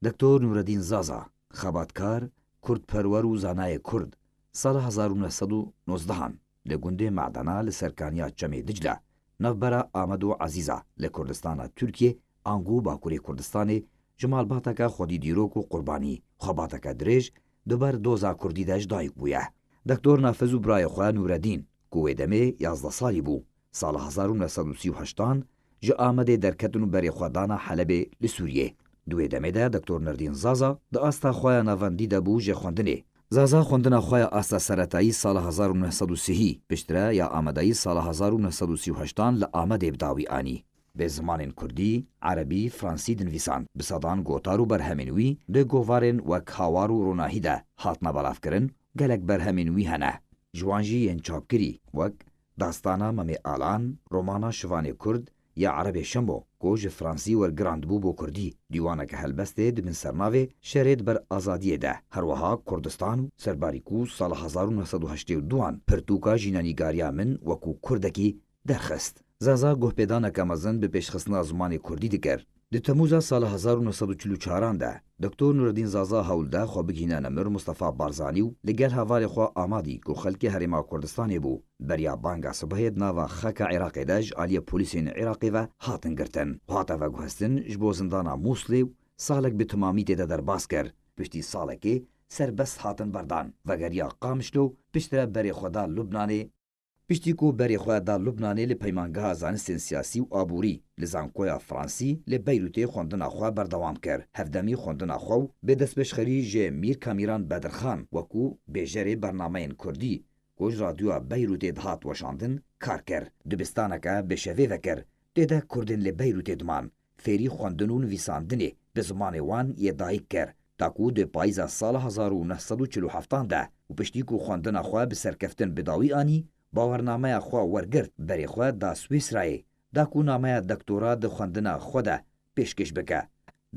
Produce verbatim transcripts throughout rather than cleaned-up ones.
Doktor Nureddîn Zaza, xebatkar, kurdperwer û zanayê kurd, sala hezar û neh sed û nozdehan li gundê Medena li serkaniya Çemê Dicle, navbera Amed û Ezîza li Kurdistana Tirkiyê, ango Bakurê Kurdistanê, ji malbateke xwedî dîrok û qurbanî, xwebateke dirêj di ber doza kurdî de ji dayik bûye. Doktor Nafiz û birayê xwe Nûredîn, ku wê demê yazdeh salî bû, sala hezar û neh sed û sî û heştan ji Amedê derketin û berê xwe dana Helebê li Sûriyê. Di wê demê de Doktor Nurdîn Zaza di asta xwe ya navendî de bû jê xwendinê. Zaza xwendina xwe ya asta seretayî sala hezar û neh sed û sihî, piştre ya amadeyî sala hezar û neh sed û sî û heştan li Amedê bi dawî anî. Bi zimanên kurdî, erebî, fransî dinivîsand. Bi sedan gotar û berhemên wî di govarên wek Hawar û Ronahî de hatine belavkirin, gelek berhemên wî hene. Ji wan jî yên çapkirî wek Dastana Memê Alan, romana Şivanê Kurd ya Erebê Şemo, ku ji fransî wergirandbû bo kurdî, dîwaneke helbestê di bin sernavê Şerê di ber azadiyê de, her wiha Kurdistan û Serbarî ku sala hezar û neh sed û heştê û duan pirtûka jînenîgariya min wekû kurdekî derxist. Zaza guhpêdaneke mezin bi pêşxistina zimanê kurdî dikir. Di Temûza sala hezar û neh sed û çil û çaran de, Doktor Nureddîn Zaza hewl da xwe bigihîne nemir Mustafa Barzanî û li gel hevalê xwe Amadî ku xelkê Herêma Kurdistanê bû, beriya banga sibehê di nava xaka Iraqê de ji aliyê polîsên Iraqê ve hatin girtin û hate veguhestin ji bo zindana Mûslê û salek bi timamî tê de derbas kir. Piştî salekê serbest hatin berdan, vegeriya Qamişlo û piştre berê xwe da Lubnanê. Piştî ku berê xwe da Lubnanê, li Peymangeha Zanistên Siyasî û Aborî li Zankoya Fransî li Beyrûtê xwendina xwe berdewam kir. Hevdemî xwendina xwe û bi destpêşxerî ji Mîr Kamîran Bedirxan wekû bêjerê bernameyên kurdî ku ji Radyoya Beyrûtê dihat weşandin, kar kir. Dibistaneke bi şevê vekir, tê de kurdên li Beyrûtê diman. Fêrî xwendin û nivîsandinê bi zimanê wan yê dayik kir, ta ku di payîza sala hezar û neh sed û çil û heftan de û piştî ku xwendina xwe bi serkeftin bi dawî anî, bawernameya xwe wergirt, berê xwe da Swîsrayê, da ku nameya doktora di xwendina xwe de pêşkêş bike.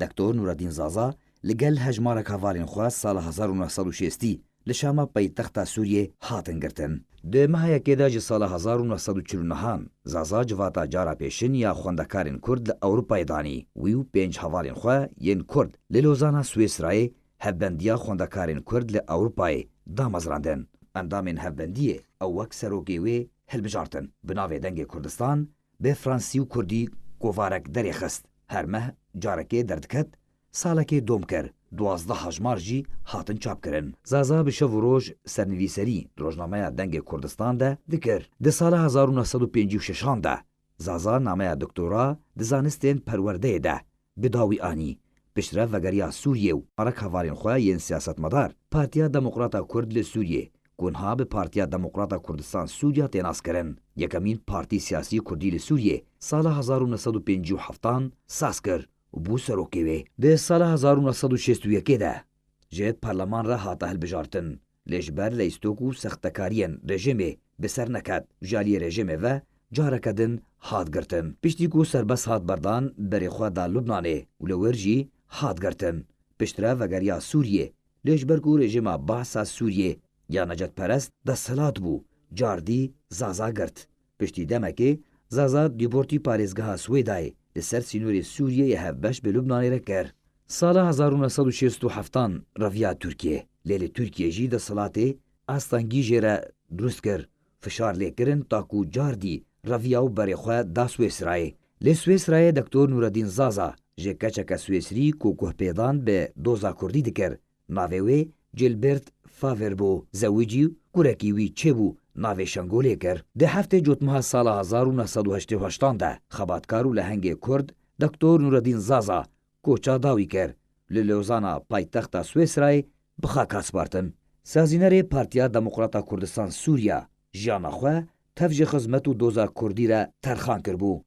Doktor Nureddîn Zaza li gel hejmarek hevalên xwe sala hezar û neh sed û şêstî li Şama paytexta Sûriyê hatin girtin. Di meha yekê de ji sala hezar û neh sed û çil û nehan Zaza civata cara pêşin ya xwendekarên Kurd li Ewropayê danî. Wî û pênc hevalên xwe yên Kurd li Lozana Swêsrayê hevbendiya xwendekarên Kurd li Ewropayê damezrandin. Endamên hevbendiyê ew wek serokê wê hilbijartin. Bi navê Dengê Kurdistan bi fransî û kurdî kovarek derêxist. Her meh carekê derdiket, salekê dom kir, duwazdeh hejmar jî hatin çapkirin. Zaza bi şev û roj sernivîserî di rojnameya Dengê Kurdistan de dikir. Di sala hezar û neh sed û pêncî û şeşan de Zaza nameya doktora di zanistên perwerdeyê de bi dawî anî. Piştre vegeriya Sûriyê û arek hevalên xwe yên siyasetmedar, Partiya Demokrata Kurd li Sûriyê, ku niha bi Partiya Demokrata Kurdistan Sûriya tê naskirin, yekemîn partî siyasî kurdî li Sûriyê, sala hezar û neh sed û pêncî û heftan saz kir û bû serokê wê. Di sala hezar û neh sed û şêst û yekê de ji parleman re hate hilbijartin, lê ji ber leyîstok û sextekariyên rejîmê bi ser neket û ji aliyê rejîmê ve careke din hat girtin. Piştî ku serbest hat berdan, berê xwe da Lubnanê û li wir jî hat girtin. Piştre vegeriya Sûriyê, lê ji ber ku rejîma Baasa Sûriyê ya necetperest desthilat bû, cardî Zaza girt. Piştî demekê, Zaza dîbortî parêzgeha Swêdayê li ser sînorê Sûriyê yê hevbeş bi Lubnanê re kir. Sala hezar û neh sed û şêst û heftan reviya Tirkiyê, lê li Tirkiyê jî desthilatê astengî jê re dirust kir, fişar lê kirin ta ku cardî reviya û berê xwe da Swêsrayê. Lê Swêsrayê Doktor Nureddîn Zaza ji keçeke Swêsrî ku guhpêdan bi doza kurdî dikir, navê wê Gilbert Faver bû, zewicî û kurekî wî çêbû, navê Şengolê kir. Di heftê Cotmeha sala hezar û neh sed û heştê û heştan de xebatkar û lehengê Kurd Doktor Nureddîn Zaza koça dawî kir, li Lozana paytexta Swêsrayê bi xaka spartin. Sazînerê Partiya Demokrata Kurdistan Sûriya jiyana xwe tev ji xizmet û doza kurdî re terxan kiribû.